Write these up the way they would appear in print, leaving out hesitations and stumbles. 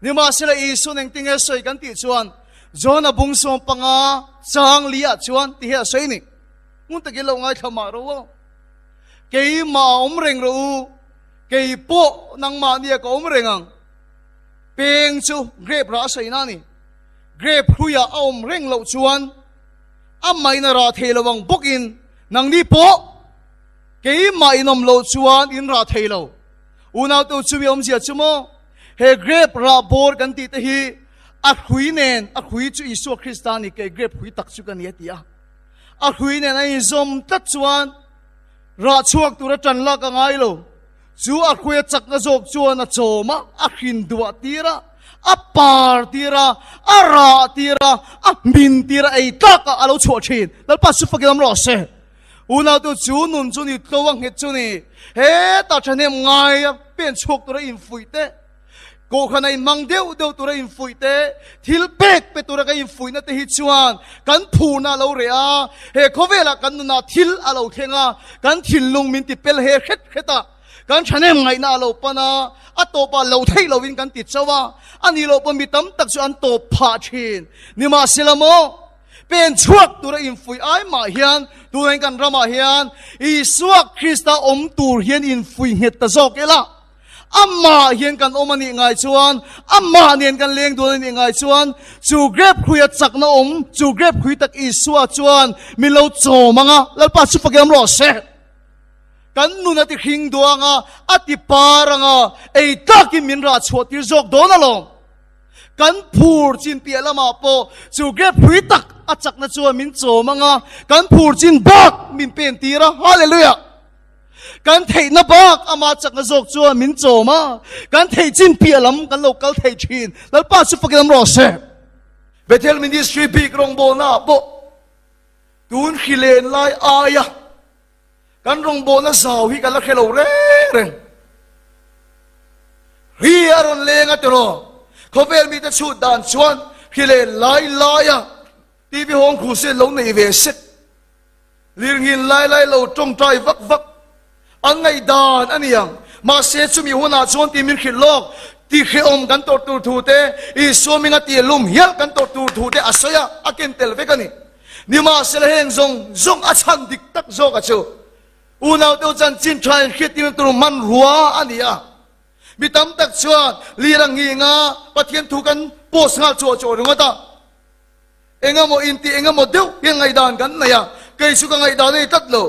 Nimahsela Isuan engtinge sawi kan tih chuan John-a bung 15 chang liah chuan ti hi a sawi ni. Ngun takin lo ngaithla mah rawh u. Keimah a awm reng rawh u, kei pawh nangmah nia ka awm reng ang. Peng chu grape rah a sawi na a ni. Grape hluiah a awm reng loh chuan amah in a rah thei lo ang bawkin nangni pawh keimah in awm loh chuan in rah thei lo. Unaute chumi awmzia chu maw? He grape rah bawr kan tih te hi a hrui nen, a hrui chu Isua Krista a ni, kei grape hrui tak chu ka ni a ti a. A hrui nen a inzawm tlat chuan rah chhuak tura tan lak a ngai lo. Chu a hruia chakna zawk chuan a chawm a, a hrin duah tir a, a par tir a, a rah tir a, a hmin tir a, ei tlak a, a lo chhuah thin. Lalpa chu fakin awm rawh se. Unautu chu nun chu ni tlo a nghet chu ni. Hetah thahnem ngai a pen chhuak tura infuih te, kohhran a inmang deuh deuh tura infuih te, thil pek pe tura ka infuihna te hi chuan kan phurna a lo reh a, he khawvelah kan nunah thil a lo thleng a, kan thinlung min ti pel he hret hret a, kan thahnem ngaihna a lo pan a, a tawpah lo theih lovin kan ti chauh a, a nih loh pawh mi tam tak chu an tawp phah thin. Nimahsela maw, pen chhuak tura infuih ai mah hian tunah kan ramah hian Isua Krista awm tur hian infuih nghet ta zawk ila, Amah hian kan awm a nih ngai chuan, amah nen kan leng dawn a nih ngai chuan, chu grape hruia chakna awm, chu grape hrui tak Isua chuan min lo chawm ang a, Lalpa chu fakiam rawh se. Kan nun a ti hring duang a, a ti par ang a, ei takin min rah chhuah tir zawk dawn alawm. Kan phur chin piah lamah pawh chu grape hrui tak a chakna chuan min chawm ang a, kan phur chin bak min pen tir a, Hallelujah! Kan theihna bak ama chakna zawk chuan min chawm a, kan theih chin piah lam kan lo kal thei thin. Lalpa chu fakin awm rawh se. Bethel Ministry bik rawngbawlna ah pawh tun hri len lai aia kan rawngbawlna zau hi ka la hre lo reng reng. Hri a rawn leng a tiraw? Khawvel mite chhut dan chuan hri len lai laia TV hawng crusade lo nei ve sek. Lirngin lai lai lo tawngtai vak vak an ngaihdan a ni ang. Mahse chumi hunah chuan ti min hrilh lawk, ti hrehawm kan tawrh tur thu te, Isua minga ti lum hial kan tawrh tur thu te a sawi a, a ken tel vek a ni. Nimahsela heng zawng zawng a chhan dik tak zawk a chu unaute chanchin tha in hriattirna tur hmanrua a ni a. Mi tam tak chuan lir a nghing a, Pathian thu kan post nghal chuah chuah ringawt a. Engemaw intih engemaw deuh hian ngaihdan kan nei a, kei chu ka ngaihdan a ni tlat lo.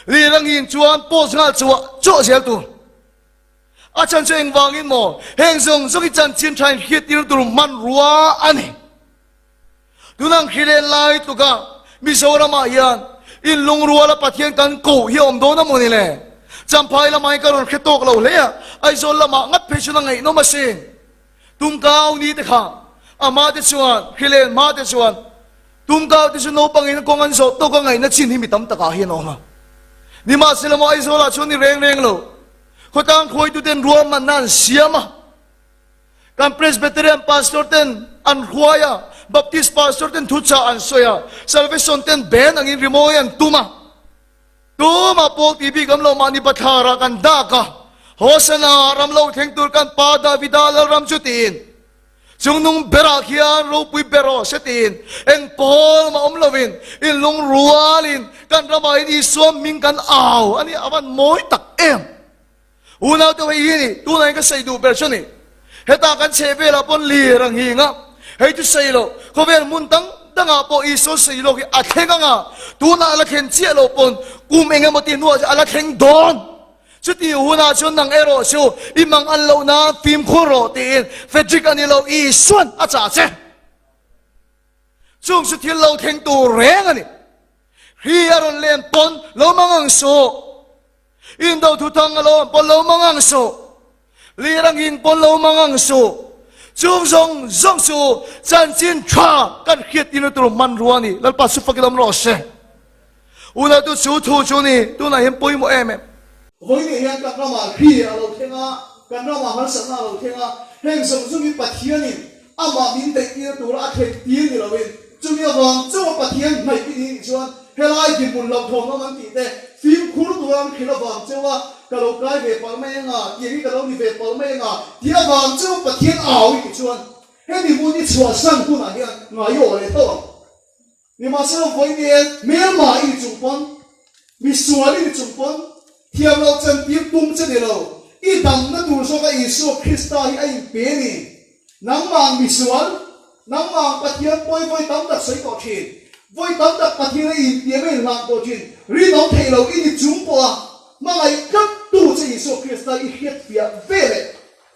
Lir a ngin chuan post nghal chuah chuah zel tur. A chhan chu engvangin maw heng zawng zawng hi chanchin tha in hriattir tur hmanrua a ni. Tunang hrilen lai tluka Mizoramah hian inlungruala Pathian kan koh hi a awm dawn a maw ni le? Champhai lamah hian ka rawn hre tawk lo hle a, Aizawl lamah ngat phei chuan a ngaihnawm asin. Tumkau ni te kha a hma te chuan hrilen hma te chuan Tumkau te chu naupangin kawng an zawh tawk a ngaihna chin hi mi tam takah hian a awm a. Nimahsela maw Aizawlah chuan ni reng reng lo. Khawtlang khuaitu ten ruahmanna an siam a. Kan Presbyterian pastor ten an hruai a, Baptist pastor ten thuchah an sawi a, Salvation ten band angin rimawi an tum a. Tumah pawl ti bik awm lo mahni bathlarah kan dak a, Hosana ram lo thleng tur kan pa Davida lalram chu tiin, chungnung berah khian ropui ber rawh se tiin, eng pawl mah awm lovin inlung rualin kan ramah hian Isua hming kan au a ni, a van mawi tak em! Unau te hei hi ni, tunah hian ka sawi duh ber chu ni, hetah kan chheh velah pawn lir a nghing a, hei chu sawi loh, khawvel hmun dang dangah pawh Isua sawi lawk hi a thleng ang a, tunah a la thlen chiah loh pawn kum eng emaw tih hnuah chuan a la thleng dawn. Chuti hunah chuan nang erawh chu i mang an loh nan fimkhur rawh tiin Frederick a ni lo, Isuan a chah che. Chung chu thil lo thleng tur reng a ni. Hri a rawn len pawn lo mang ang suh. Indo thuthang a lo awm pawn lo mang ang suh. Lir a nging pawn lo mang ang suh. Chung zawng zawng chu chanchin tha kan hriat tirna tur hmanrua a ni. Lalpa chu fakin awm rawh se. Unautu chu thu chu ni tunah hian pawimawh em em. Vawiin hian kan ramah hri a lo thleng a, kan ramah harsatna a lo thleng a, heng zawng zawngin Pathianin amah min daih tir tura a thlen tir ni loin. Chumi avang chauha Pathian hnaih i nih chuan helai dinhmun hlauhthawm awm an tih te fimkhur tura an hrilh avang chauha ka lo kai ve palh mai anga, tiang hi ka lo ni ve palh mai anga tih avang chauha Pathian au i tih chuan hemi hmun i chhuahsan hunah hian ngai i awh leh tho ang. Nimahsela vawiin hmelma i ni chung pawn, misual i ni chung pawn, thiam loh chantir tum che ni lo, i damna tur zawka Isua Krista hi a inpe a ni. Nangmah ang misual, nangmah ang Pathian pawi vawi tam tak sawi tawh thin, vawi tam tak Pathian a intiam a inhlan tawh thin, rinawm thei lo i ni chung pawha hmangaih tlat tu che Isua Krista i hriatfiah ve leh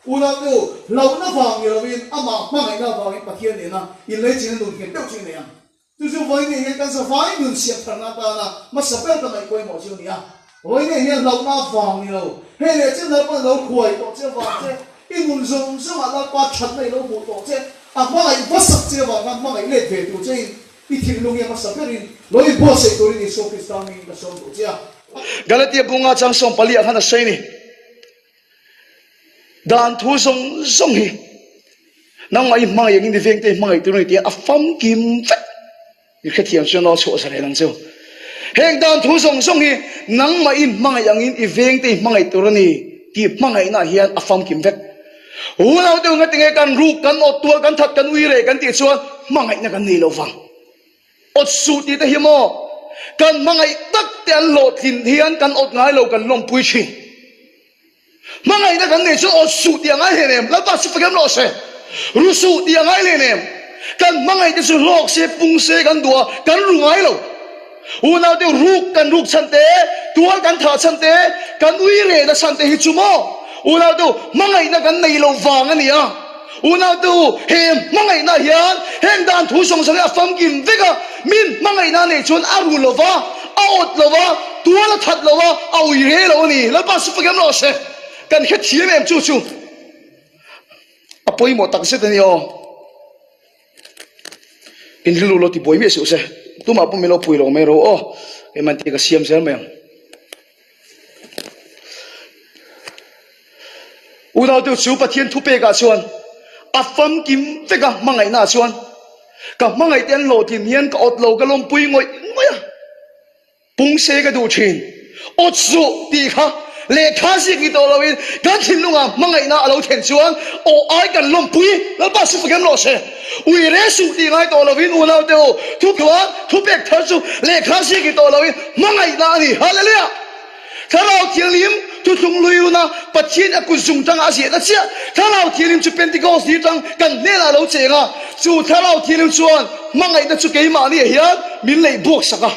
Unau nu, hlauhna vang ni loin amah hmangaihna avangin Pathian nena inleichina nun nghet deuh chu i nei ang. Chu chu vawiin hian kan zavai nun siam tharna atana hmasa ber ka ngaih pawimawh chu a ni a. Vawiin hian hlauhna vang ni lo, hei leh chen Lalpa'n lo hruai tawh che avang che, i nun zawng zawngah Lalpa thatna i lo hmuh tawh che, a hmangaih hmasak che avang khan hmangaih let ve tur chein i thinlung hi a hmasa berin lo inbuatsaih turin Isua Krista hmingin ka sawm duh che a. Galatia bunga chang 14 ah khan a sawi a ni. Dan thu zawng zawng hi nangmah i hmangaih angin i vengte i hmangaih tur a ni tih a famkim vek. I hrethiam chuan aw chhuah zalen ang chu. Heng dan thu zawng zawng hi nangmah i hmangaih angin i vengte i hmangaih tur a ni tih hmangaihna hian a famkim vek. Unau deuh nga tinge kan ruk, kan awt tual, kan that, kan ui reh kan tih chuan hmangaihna kan nei lo vang. Awt suh tih te hi maw kan hmangaih tak te an hlawhtlin hian kan awt ngai lo kan lawmpui thin. Hmangaihna kan nei chuan awt suh tih a ngai hlen em? Lalpa chu fakem rawh se. Ru suh tih a ngai hlen em? Kan hmangaih te chu hlawk se pung se kan duh a, kan ru ngai lo. Unau te ruk kan ruk chhan te, tual kan thah chhan te, kan ui rehna chhan te hi chu maw unau te hmangaihna kan nei lo vang a ni a. Unaute u, he hmangaihna hian heng dan thu zawng zawng hi a famkim vek a, min hmangaihna neih chuan a ru lo va, a awt lo va, tual a that lo va, a ui re lo a ni. Lalpa chu fakem rawh se. Kan hrethiam em chu chu a pawimawh tak zet a ni aw. In rilru lo ti buai miah suh se. Tumah pawh min lo pui lo mai ro aw. Keimah tih ka siam zel mai ang. Unaute chu Pathian thupekah chuan a famkim vek a, hmangaihnaah chuan ka hmangaihte an hlawhtlin hian ka awt lo, ka lawmpui ngawih ngawih a, pung se ka duh thin. Awt suh tih kha lehkha ziak ni tawh loin kan thinlungah hmangaihna a lo thlen chuan aw ai kan lawmpui, Lalpa chu fakem rawh se. Ui re suh tih ngai tawh loin unaute u, thu chuan thupek thar chu lehkha ziak ni tawh loin hmangaihna a ni. Hallelujah! Thlarau Thianghlim thuthlung luiuna Pathian a kut zung tangah a ziahna chiah. Thlarau Thianghlim chu Pentecost ni tang kan hnenah a lo cheng a, chu Thlarau Thianghlim chuan hmangaihna chu keimahniah hian min leih buak sak a.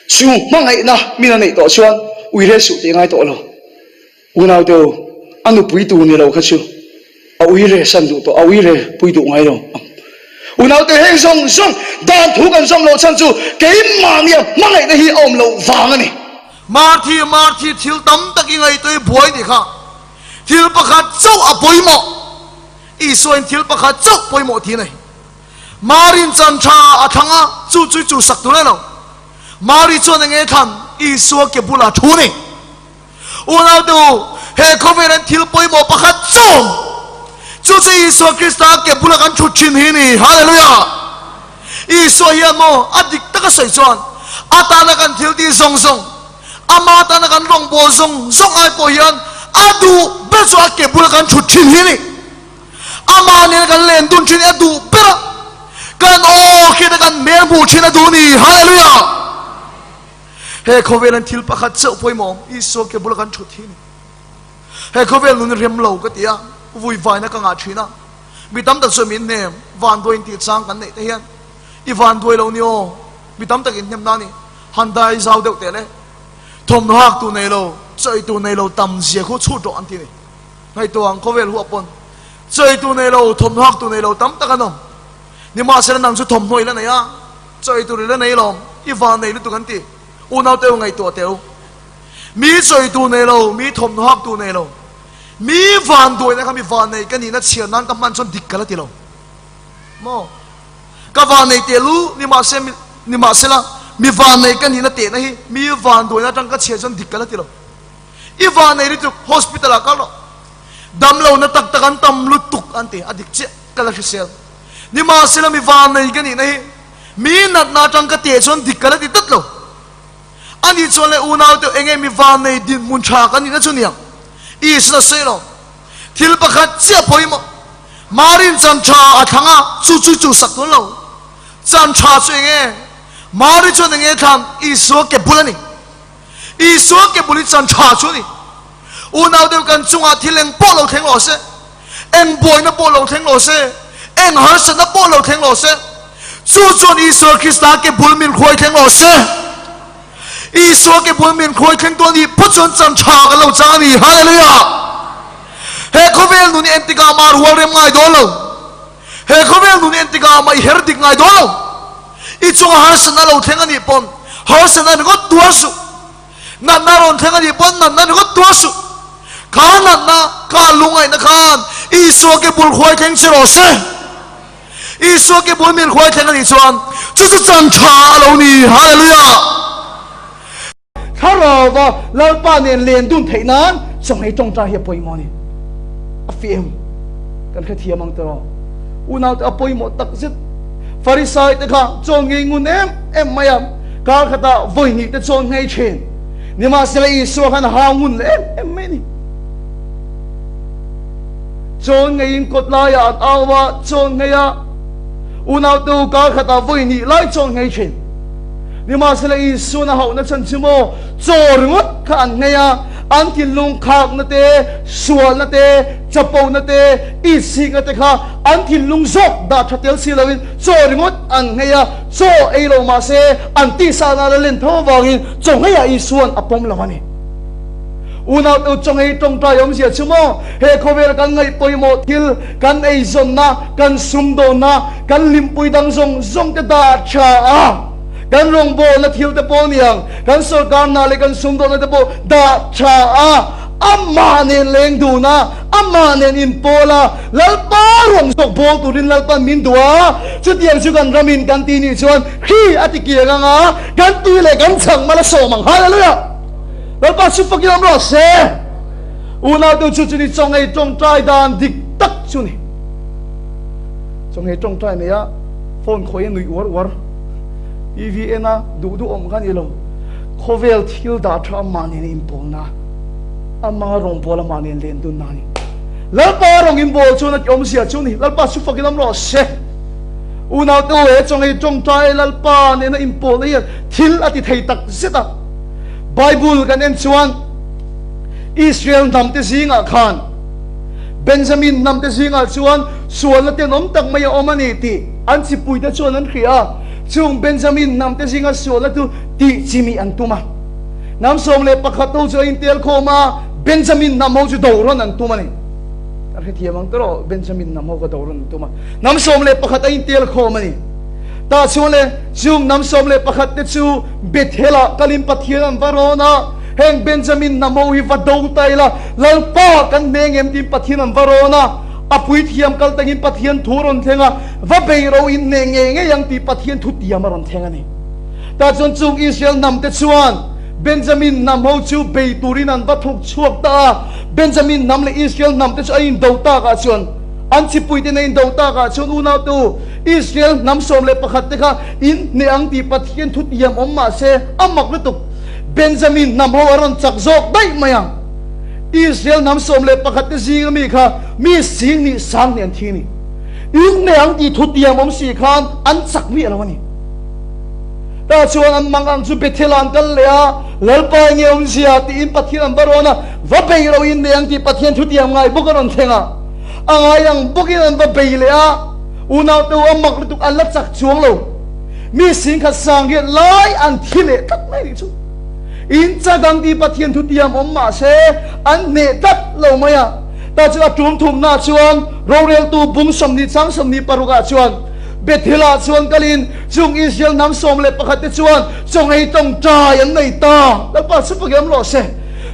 Chu hmangaihna min a neih tawh chuan ui rel suh tih a ngai tawh lo. Unaute u, a nupui tur ni lo kha chu a ui re san duh tawh, a ui re pui duh ngai lo. Unaute heng zawng zawng dan thu kan zawm loh chhan chu keimahnia hmangaihna hi a awm loh vang a ni. Marthi, Marthi, thil tam tak i ngaihtuah i buai nih kha. Thil pakhat chauh a pawimawh. Isuain thil pakhat chauh pawimawh tih a nei. Marin chan tha a thlang a, chu chu chu sak tur e lo. Mari chuan enge thlan? Isua ke bulah thu ni. Unaute u, he khawvel an thil pawimawh pakhat chauh awm. Chu chu Isua Krista ke bula kan thut thin hi ni. Hallelujah! Isua hian maw a dik taka sawi chuan a tana kan thil tih zawng zawng, ama tana kan rawngbâwl zawng zawng ai pawh hian a duh ber chu a ke bula kan thut thin hi ni. Amah nena kan len dun thin hi a duh ber a, kan aw hriat a kan hmel hmuh thin a duh ni. Hallelujah! He khawvel an thil pakhat chauh pawimawh awm, Isua ke bula kan thut hi ni. He khawvel nun rem lo ka ti a, vui vaina ka ngah thin a. Mi tam tak chuan min hnem, vanduai intih chang kan neih te hian i vanduai lo ni aw, mi tam tak inhnem na ni, han dai zau deuh teh le. Thawmhnaw hak tur nei lo, chawi tur nei lo tam zia khu chhut rawh an ti ni. Ngaihtuah ang khawvel huah pawn chawi tur nei lo, thawmhnaw hak tur nei lo tam tak an awm. Nimahsela nang chu thawmhnaw i la nei a, chawi tur i la nei lo, i van nei lutuk an ti. Unau teu ngaihtuah teu. Mi chawi tur nei lo, mi thawmhnaw hak tur nei lo, mi van duaina kha mi van nei ka nihna chhiar nan ka hman chuan dik ka la ti lo. Maw? Ka van nei teh lu, nimahse nimahsela mi van nei ka nihna tehna hi mi van duaina atang ka chhiar chuan dik ka la ti lo. I van nei lutuk hospital ah kal rawh. Damlo na tak tak an tam lutuk an ti, a dik chiah ka la hrisel. Nimahsela mi van nei ka nihna hi. Mi natna atang ka teh chuan dik ka la ti tlat lo. Ani chuan le unau te enge mi vannei dinhmun tha kan nihna chu niang? Isuan a sawi lo. Thil pakhat chiah pawimawh, Marin chan tha a thlang a, chu chu chu sak tur lo. Chan tha chu enge? Mari chuan enge thlang? Isua ke bul a ni. Isua ke bul hi chan tha chu a ni. Unau deuh kan chungah thil eng pawh lo thleng rawh se, eng buaina pawh lo thleng rawh se, eng harsatna pawh lo thleng rawh se, chu chuan Isua Krista ke bul min hruai thleng rawh se. Isua ke bul min hruai thleng tu a nih phawt chuan chan tha kan lo chang a ni. Hallelujah! He khawvel nun hi entikah mah rual rem ngai dawn lo. He khawvel nun hi entikah mah i her dik ngai dawn lo. I chunga harsatna lo thleng a nih pawn harsatna ringawt tuar suh. Natna rawn thleng a nih pawn natna ringawt tuar suh. Kha natna, kha lungngaihna khan Isua ke bul hruai thleng che rawh se. Isua ke bul min hruai thleng a nih chuan chu chu chan tha a lo ni. Hallelujah! Thlarauva Lalpa nen len dun theih nan chawnghei tawngtai hi a pawimawh a ni. A fiah em? Kan hrethiam ang tiraw? Unaute a pawimawh takzet. Farisai te kha chawn ngei ngun em em mai a, kar khatah vawi hnih te chawn ngei thin. Nimahsela Isua khan a hau ngun leh em em mai a ni. Chawn ngeiin kawt laiah an au a, chawn ngei a, unaute u kar khatah vawi hnih lai chawn ngei thin. Nimahsela Isuan a hauhna chhan chu maw chaw ringawt kha an ngei a, an thinlung khakna te, sualna te, chapona te, itsikna te kha an thinlung zawk dah tha tel si loin chaw ringawt an nghei a, chaw ei lo mah se an tihsahna la len tho avangin chaw ngheiah Isuan a pawm lo a ni. Unau te chaw nghei tawngtai awmzia chu maw he khawvela kan ngaih pawimawh thil, kan eizawnna, kan sumdawnna, kan hlimpui dang zawng zawng te dah tha a, kan rawngbawlna thil te pawh niang, kan sawrkarna leh kan sumdawnna te pawh dah tha a, Amah nen leng dun a, amah nen inpawl a, Lalpa rawng zawk bawl turin Lalpan min duh a, chutiang chu kan ramin kan ti nih chuan khi a ti kiang ang a, kan tui leh kan chhang mal a sawm ang. Hallelujah! Lalpa chu fakin awm rawh se. Unau deuh chu chu ni chawngei tawngtai dan dik tak chu ni. Chawngei tawngtai nei a, phone khawih a nuih uar uar, TV en a, duh duh awm kha ni lo. Khawvel thil dah tha amah nen inpawlna. Ama rawngbâwl amah nen len dunna a ni. Lalpa rawng inbâwl chuan a ti awmzia chu ni. Lalpa chu fakin awm rawh se. Unaute u he chawngei tawngtai Lalpa nena inpawlna hian thil a ti thei tak zet a. Bible kan en chuan Israel hnamte zingah khan Benjamin hnamte zingah chuan sualna tenawm tak mai a awm a ni tih an chipuite chuan an hria a. Chung Benjamin hnamte zinga sualna chu tih chimih an tum a. Hnam 11 ho chu a intel khawm a, Benjamin hnam ho chu do rawn an tum a ni. Kan hrethiam ang tawh Benjamin hnam ho kha do rawn an tum a. Hnam 11 a intel khawm a ni. Tah chuan le, chung hnam 11 te chu Bethel-ah kalin Pathian an va rawn a, heng Benjamin hnam ho hi va do ta ila, Lalpa kan hmeng em tiin Pathian an va rawn a, a puithiam kal tangin Pathian thu rawn thleng a, va bei ro in hneh ngei ngei ang tih Pathian thu tiam a rawn thleng a ni. Tah chuan chung Israel hnamte chuan Benjamin hnam ho chu bei turin an va thawk chhuak ta a. Benjamin hnam leh Israel hnamte chu an indo takah chuan, an chipuite'n an indo takah chuan unaute u, Israel hnam 11 te kha in hneh ang tih Pathian thu tiam awm mah se, a mak lutuk. Benjamin hnam ho a rawn chak zawk daih mai ang. Israel hnam 11 te zinga mi kha mi sing nih sang nih an thi a ni. In hneh ang tih thu tiam awm si khan an chak miah lo a ni. Tah chuan an mang ang chu Bethel ah an kal leh a, Lalpa enge awmzia tiin Pathian an va rawn a, va bei lo in nei ang tih Pathian thutiam ngai bawk a rawn thleng a, a ngai ang bawkin an va bei leh a, unau te u a mak lutuk an la chak chuang lo, mi singkhat sang riat lai an thi leh tlat mai nih chu. In chak ang tih Pathian thutiam awm mah se an hneh tlat lo mai a, tah chuan a tum thumna chuan roreltu bung 20 chang 26 ah chuan Bethel ah chuan kalin Chung Israel hnam 11 te chuan chawngei tawngtai an nei ta. Lalpa chu pakem rawh se.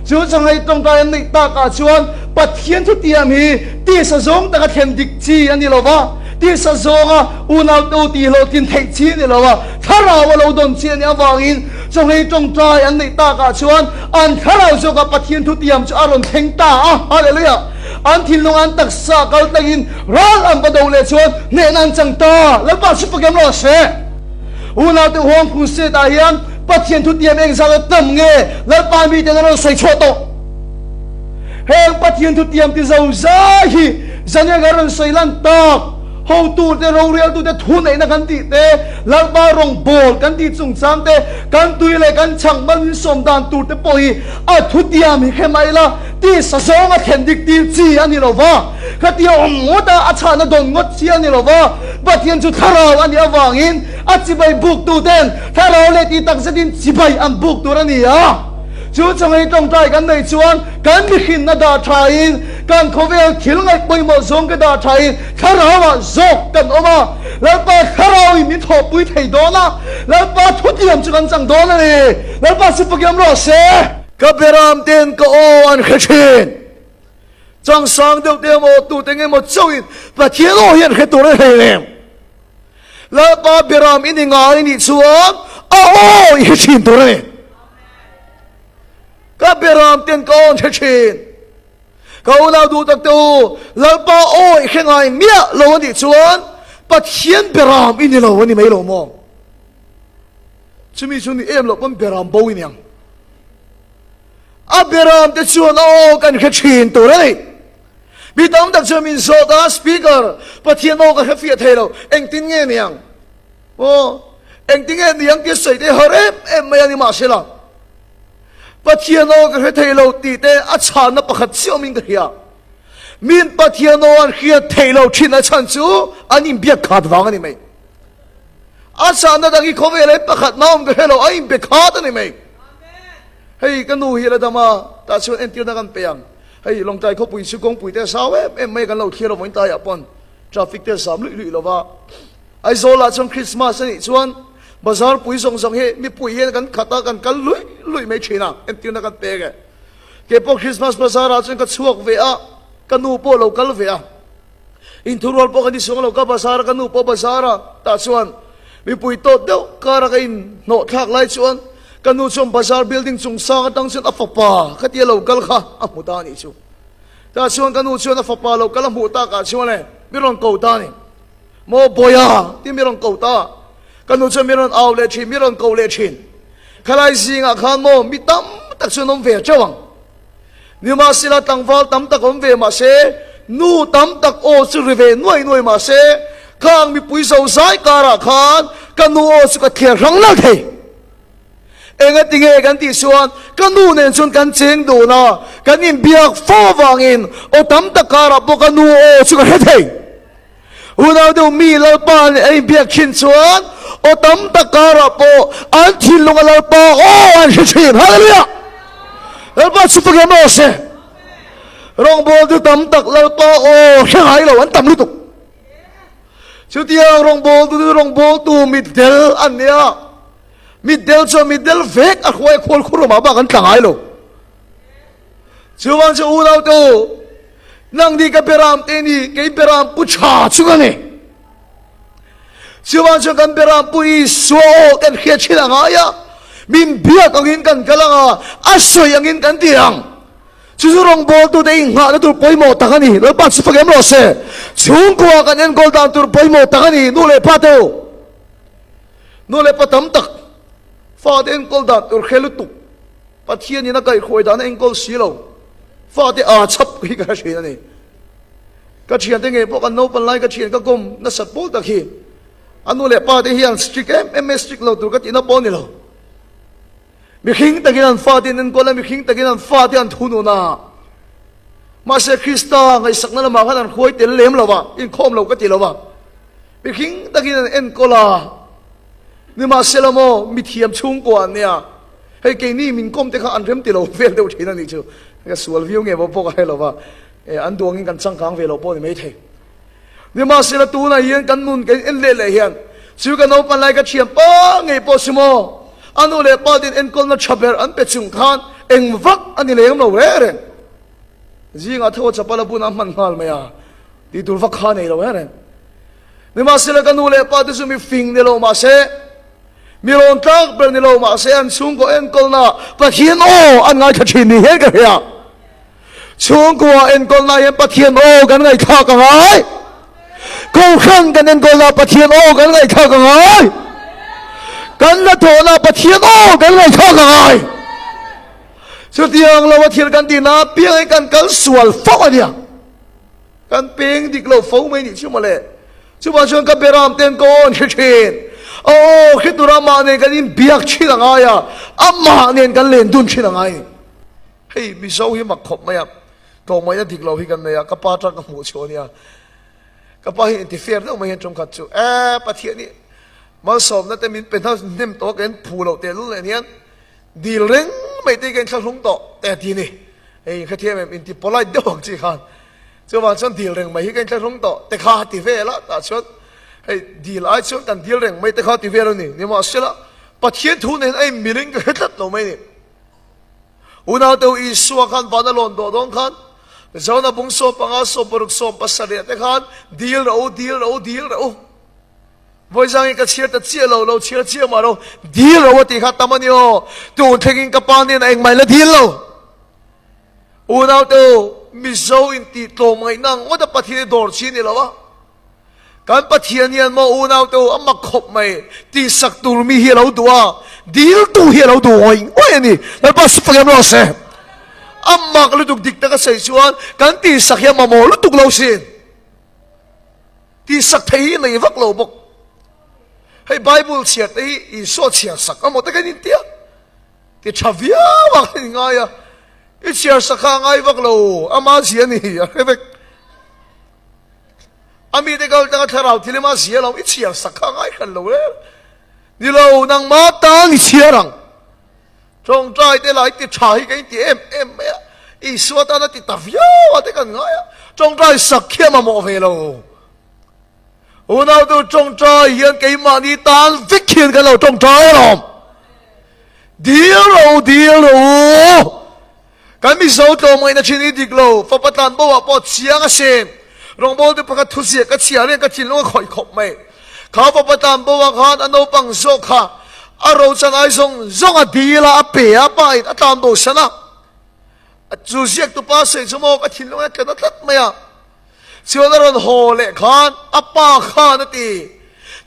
Chu chawngei tawngtai an neih takah chuan Pathian thutiam hi tisa zawng taka thlen dik chi a ni lo va, tisa zawnga unau to tih hlawhtlin theih chi a ni lo a, thlarau a lo dawn chi a nih avangin chawngei tawngtai an neih takah chuan an thlarau zawkah Pathian thutiam chu a rawn thleng ta a. Hallelujah! An thinlung an taksa kal tlangin Ral an va do leh chuan hnehna an chang ta. Lalpa chu pakem rawh se. Unaute huang crusade ah hian Pathian thutiam eng zat a tam nge Lalpa miten an rawn sawi chhuah tawh? Heng Pathian thutiam ti zo zai hi zaniah kan rawn sawi lan tak. Hotute, roreltute thuneihna kan tih te, Lalpa rawngbawl kan tih chungchang te, kan tui leh kan chhang mal min sawm dan tur te pawh hi a thutiam hi hre mai la, tisa zawnga thlen dik tir chi a ni lo va, khatia awm ngawt a, a chhahna dawn ngawt chi a ni lo va, Pathian chu thlarau a nih avangin a chibai buk tuten thlarau leh tih takzetin chibai an buk tur a ni a. Chu chawngei tawngtai kan neih chuan kan mihrinna dah thain kan khawvel thil ngaih pawimawh zawng ka dah thain thlarauah zawk kan awm a, Lalpa thlarauin min thawhpui thei dawn a, Lalpa thutiam chu kan chang dawn a ni. Lalpa chu pakiam rawh se. Ka beram ten ka aw an hre thin. Changsang deuh te emaw tute nge maw chauhin Pathian aw hi an hre tur a hlei em? Lalpa beram i ni ngai nih chuan a aw i hre thin tur a ni. Ka beram ten ka aw an hre thin. Ka unau duh tak te u, Lalpa aw i hre ngai miah lo a nih chuan Pathian beram i ni lo a ni mai lo maw? Chumi chu ni em loh pawn beram bo i ni ang. A beram te chuan a aw kan hre thin tur a ni. Mi tam tak chuan min zawt a, Speaker, Pathian aw ka hre fiah thei lo, engtin nge ni ang? Aw, engtin nge ni ang tih a sawi te har em em mai a ni mahsela, Pathian aw ka hre thei lo tih te a chhanna pakhat chiah awmin ka hria. Min Pathian aw an hriat theih lo thin a chhan chu an inbiak khat vang a ni mai. A chhanna dang hi khawvel ah pakhat mah awm ka hre lo, a inbe khat a ni mai. Hei ka nu hi a la dam a, tah chuan entirna kan pe ang. Hei Lawngtlai khawpui chu kawngpui te a zau em em mai a, kan lo thlir lo vawiin tlaiah pawn traffic te a zam luih luih lo va. Aizawl ah chuan Christmas a nih chuan bazar pui zawng zawng hi mipui hian kan khat a, kan kal luih luih mai thin a, entirna kan pek e. Kei pawh Christmas bazar ah chuan ka chhuak ve a, ka nu pawh a lo kal ve a. Inthurual pawh ka ni sung lo, ka bazar a, ka nu pawh bazar a, tah chuan mipui tawt deuh kar a ka in hnawh thlak lai chuan ka nu chuan bazar building chung sang atang chuan a fapa khatia lo kal kha a hmu ta a nih chu. Tah chuan ka nu chuan a fapa lo kal a hmuh tak ah chuan e mi rawn ko ta a ni. Maw Bawia tih mi rawn ko ta. Ka nu chuan mi rawn au leh thin, mi rawn ko leh thin. Khalai zingah khan maw mi tam tak chuan awm ve teuh ang. Nimahsela tlangval tam tak awm ve mahse, nu tam tak aw chu ri ve nuai nuai mahse, khang mipui zo zai karah khan ka nu aw chu ka thliar hrang nalh thei. Engati nge kan tih chuan ka nu nen chuan kan cheng dun a, kan inbiak fo avangin aw tam tak karah pawh ka nu aw chu ka hre thei. Unau deuh mi Lalpa nen an inbiak thin chuan aw tam tak karah pawh an thinlunga Lalpa aw an hre thin. Hallelujah! Lalpa chu fak em rawh se. Rawngbawltu tam tak Lalpa aw hre ngai lo an tam lutuk. Chutiang rawngbawltu chu rawngbawltu mitdel an nia. Mitdel chuan mitdel vek a hruai khual khur awmah bak an tla ngai lo. Chuvang chu unau te u, nang ni ka beram te ni, kei beram pu tha chu ka ni. Chuvang chuan kan beram pu Isua aw kan hriat thin a ngai a, min biak angin kan kal ang a, a sawi angin kan ti ang. Chu chu rawngbawltute inghahna tur pawimawh tak a ni. Lalpa chu fak em rawh se. Chhungkua kan enkawl dan tur pawimawh tak a ni, nu leh pa te u. Nu leh pa tam tak fate enkawl dan tur hre lutuk. Pathianin a kaihhruai dan a enkawl si lo. Fate aa chhap hi ka hre thin a ni. Ka thiante ngei pawh kan naupan lai ka thian ka kawm nasat pawl tak hi a nu leh pa te hian strict em em mai strict lo tur ka tihna pawh a ni lo. Mihring takin an fate an enkawl a, mihring takin an fate an thunun a. Mahse Krista ngaihsakna lamah khan an hruai tel lem lo va, inkhawm lo ka ti lo va. Mihring takin an enkawl a. Nimahsela maw mithiam chhungkua an nia. Hei keini min kawm te kha an rem ti lo vel deuh thin a nih chu. Ka sual viau nge maw pawh ka hre lo va, e an duangin kan changkang ve lo pawh a ni maithei. Nimahsela tunah hian kan nun kan en leh leh hian chu ka naupan lai ka thiam pa ngei pawh si maw, a nu leh pa ten enkawlna tha ber an pe chung khan eng vak a ni lem lo reng reng. Zingah tho a chapal a bun a hman nghal mai a, tih tur vak kha a nei lo reng reng. Nimahsela ka nu leh pa te chu mi fing ni lo mahse, Mi rawn tlak ber ni lo mahse an chhungkaw enkawlna Pathian aw an ngaithla thin ni hian ka hria. Chhungkua enkawlna hian Pathian aw kan ngaihthlak a ngai. Kohhran kan enkawlna Pathian aw kan ngaihthlak a ngai. Kan hnathawhna Pathian aw kan ngaihthlak a ngai. Chutiang lo a thil kan tihna apiangin kan kal sual fo a nia. Kan peng dik lo fo mai nih chu mawle. Chuvang chuan ka beram ten ka awn hre thin. A aw hre tura amah nen kan inbiak thin a ngai a, amah nen kan len dun thin a ngai ni. Hei Mizo hi mak khawp mai a, tlawmngaihna dik lo hi kan nei a, ka pa tang ka hmuh chhuah a nia. Ka pa hi inti fair deuh mai hian tumkhat chu, E Pathian i malsawmna te min pe hnem tawh a, ka inphu loh tehlul nen hian dil reng mai te hi ka inthlahlung tawh te a ti a ni. Hei hrethiam em inti polite deuh ang chi khan chuvang chuan dil reng mai hi ka inthlahrung tawh te kha a ti vel a tah chuan hei dil ai chuan kan dil reng mai te kha a ti vel a ni nimahsela Pathian thu nen a inmilin ka hre tlat lo mai a ni. Unau teu Isua khan van a lawn dawh dawn khan Jona bung 15 60 7 te khan dil rawh u dil rawh u dil rawh u Vawi zangin ka chhiar ta chiah lo, lo chhiar chiah mah lo, dil ro a tih kha tam a ni aw. Tun thlengin ka pa nen a engmah la dil lo. Unau te u, Mizo in tih tlawm ngaihna ang ngawt a Pathian hi dawr chi a ni lo a. Kan Pathian hian maw unau te u, a mak khawp mai, tihsak tur mi hi a lo duh a, dil tu hi a lo duh ngawih ngawih a ni. Lalpa su fak em rawh se. A mak lutuk dik taka sawi chuan kan tihsak hi a mamawh lutuk lo sin. Tihsak thei hi nei vak lo bawk. Hei Bible chhiar te hi Isua chhiar sak amaw te kan inti a, ti tha viau a kan inngai a, i chhiar sak kha a ngai vak lo, ama zia a ni a hre vek. A mite kal tanga thlarau thil ema zia lo, i chhiar sak kha a ngai hran lo rel. Ni lo, nangma tang i chhiar ang. Tawngtai te lai ti tha hi ka inti em em mai a, Isua tana ti ta viau a te kan ngai a, tawngtai sak khi a mamawh ve lo. Unautu tawngtai hian keimahni tan vek hian kan lo tawngtai alawm. Dil ro, dil ro u. Kan Mizo tlawmngaihna thin hi dik lo, fapa tlan bo ah pawh chiang a sin. Rawngbawltu pakhat thuziah ka chhiar hian ka thinlung a khawih khawp mai. Kha fapa tlan bo ah khan a naupang zawk kha a rochan ai zawng zawng a dil a, a pe a, pa in a tlan bo san a. Chu ziaktu pa sawi chu maw ka thinlung a tla ta tlat mai a. Chuan a rawn haw leh khan a pa khan a ti,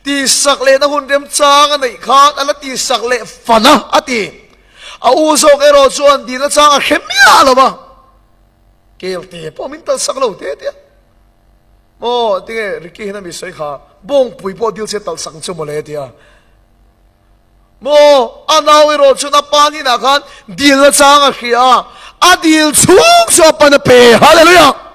Tihsak lehna hun remchang a neih khan a la tihsak leh fan a, a ti. A u zawk erawh chuan dil nachang a hre miah lo va, Kelte pawh min talsak lo te te a. Maw, tinge Ricky hian a mi sawi kha, Bawngpui pawh dil che talsak ang chu mawle a ti a. Maw, a nau erawh chuan a pa hnenah khan dil nachang a hria a, a dil chhung chu a pan a pe. Hallelujah!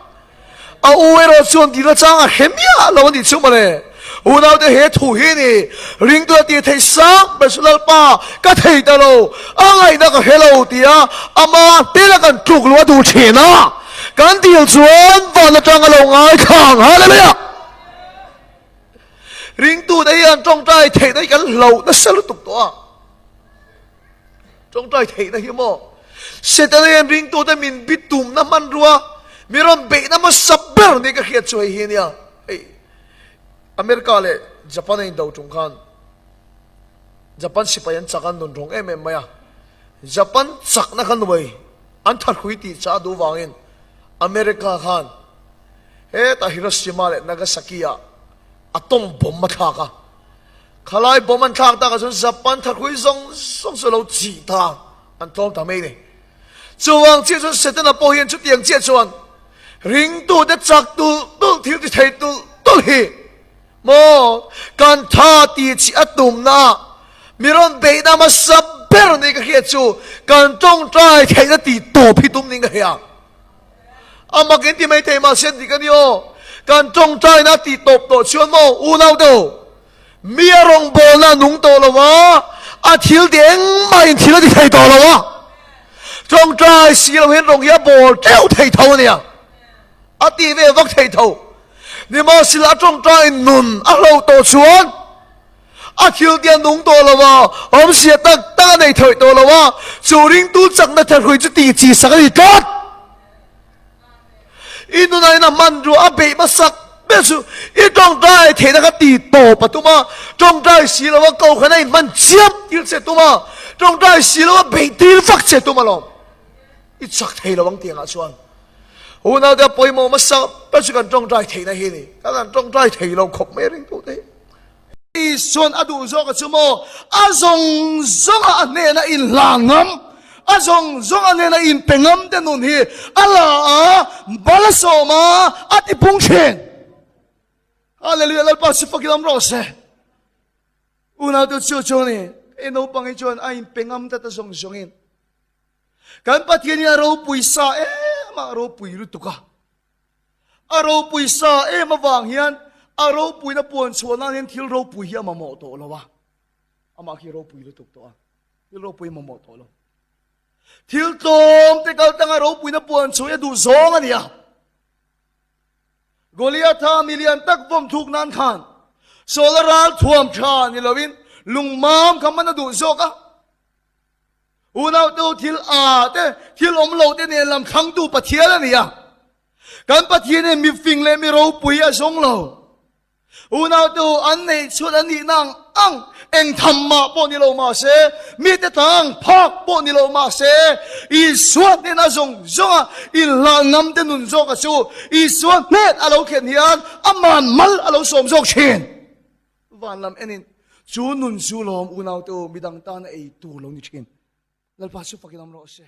A u erawh chuan dil nachang a hre miah lo a nih chu mawle. Unaute he thu hi ni, ringtu a tih theih sang ber chu Lalpa ka thei ta lo, a ngaihna ka hre lo tia ama hnena kan tluk luh a duh thin a, kan dil chuan van atang a lo ngaithla ang. Hallelujah! Ringtute hian tawngtai theihna hi kan hloh nasa lutuk tawh a. Tawngtai theihna hi maw? Setana hian ringtute min bi tumna hmanrua, mi rawn beihna hmasa ber ni ka hriat chu hei hi a nia. Hei America leh Japan a indo tum khan Japan sipai an chak a, an nun rawng em em mai a. Japan chakna kha nuai an thahrui tih chah duh vangin America khan Hetah Hiroshima leh Nagasaki ah atom bomb a thlak a, khalai bomb an thlak takah chuan Japan thahrui zawng zawng chu a lo chih ta, an tlawm ta mai a ni. Chuvang chiah chuan Setana pawh hian chutiang chiah chuan ringtute chak tulh tulh thil ti thei tulh tulh hi maw kan tha ti chi a tumna ah mi rawn beihna hmasa ber ni ka hriat chu kan tawngtai theihna tih tawp hi tum niin ka hria. A mak in ti mai thei mahse dik a ni aw. Kan tawngtaina a tih tawp tawh chuan maw unau deuh mi a rawngbawlna a nung tawh lo a, a thil ti engmah in thil a ti thei tawh lo a. Tawngtai si lo hian rawng hi a bawl teuh thei tho a nia. A ti ve vak thei tho. Nimahsela a tawngtai nun a hloh tawh chuan A thil te a nung tawh lo a, awmzia tak tak a nei thawih tawh lo a, chu ringtu chakna thahrui chu tih chi sak a ni tlat. I nunah in a hmanrua a beih hmasak ber chu i tawngtai theihna kha ti tawp a tum a, tawngtai si lo a kohhran a inhman chiam tir che tum a, tawngtai si lo a beih tir vak che tum alawm. I chak thei lo ang tiangah chuan unaute a pawimawh hmasak ber chu kan tawngtai theihna hi a ni. Kan han tawngtai thei lo khawp mai ringtute hi. Isua'n a duh zawk a chu maw? A zawng zawnga a hnena inhlan ngam, a zawng zawnga a hnena inpe ngam te nun hi a la a, bal a sawm a, a ti pung thin. Hallelujah, Lalpa chu fakin awm rawh se. Unaute chu chu ni, hei naupang hi chuan a inpe ngam tlat a zawng zawngin. Kan Pathian hi a ropui sa em a, a ropui lutuk a. A ropui sa em avang hian a ropuina puan chhuah nan hian thil ropui hi a mamawh tawh lo a. Amah khi ropui lutuk tawh a. Thil ropui a mamawh tawh lo. Thil tlawm te kal tanga ropuina puan chhuah hi a duh zawng a ni a. Goliatha milian tak vawm thuk nan khan Saula ral thuam tha ni loin lungmam kha man a duh zawk a. Unaute thil a te, thil awm lo te nen lam thlangtu Pathian a ni a. Kan Pathian hian mi fing leh mi ropui a zawng lo. Unaute an neih chhuat an nihna ang ang eng tham mah pawh ni lo mah se, mite ta ang phak pawh ni lo mah se, Isua hnena zawng zawnga inhlah ngam te nun zawka chu Isua hnen a lo thlen hian aman mal a lo sawm zawk thin. Van lam enin chu nun chu lawm unaute u midang tana ei tur lo ni thin. Lalpa chu fakin awm rawh se.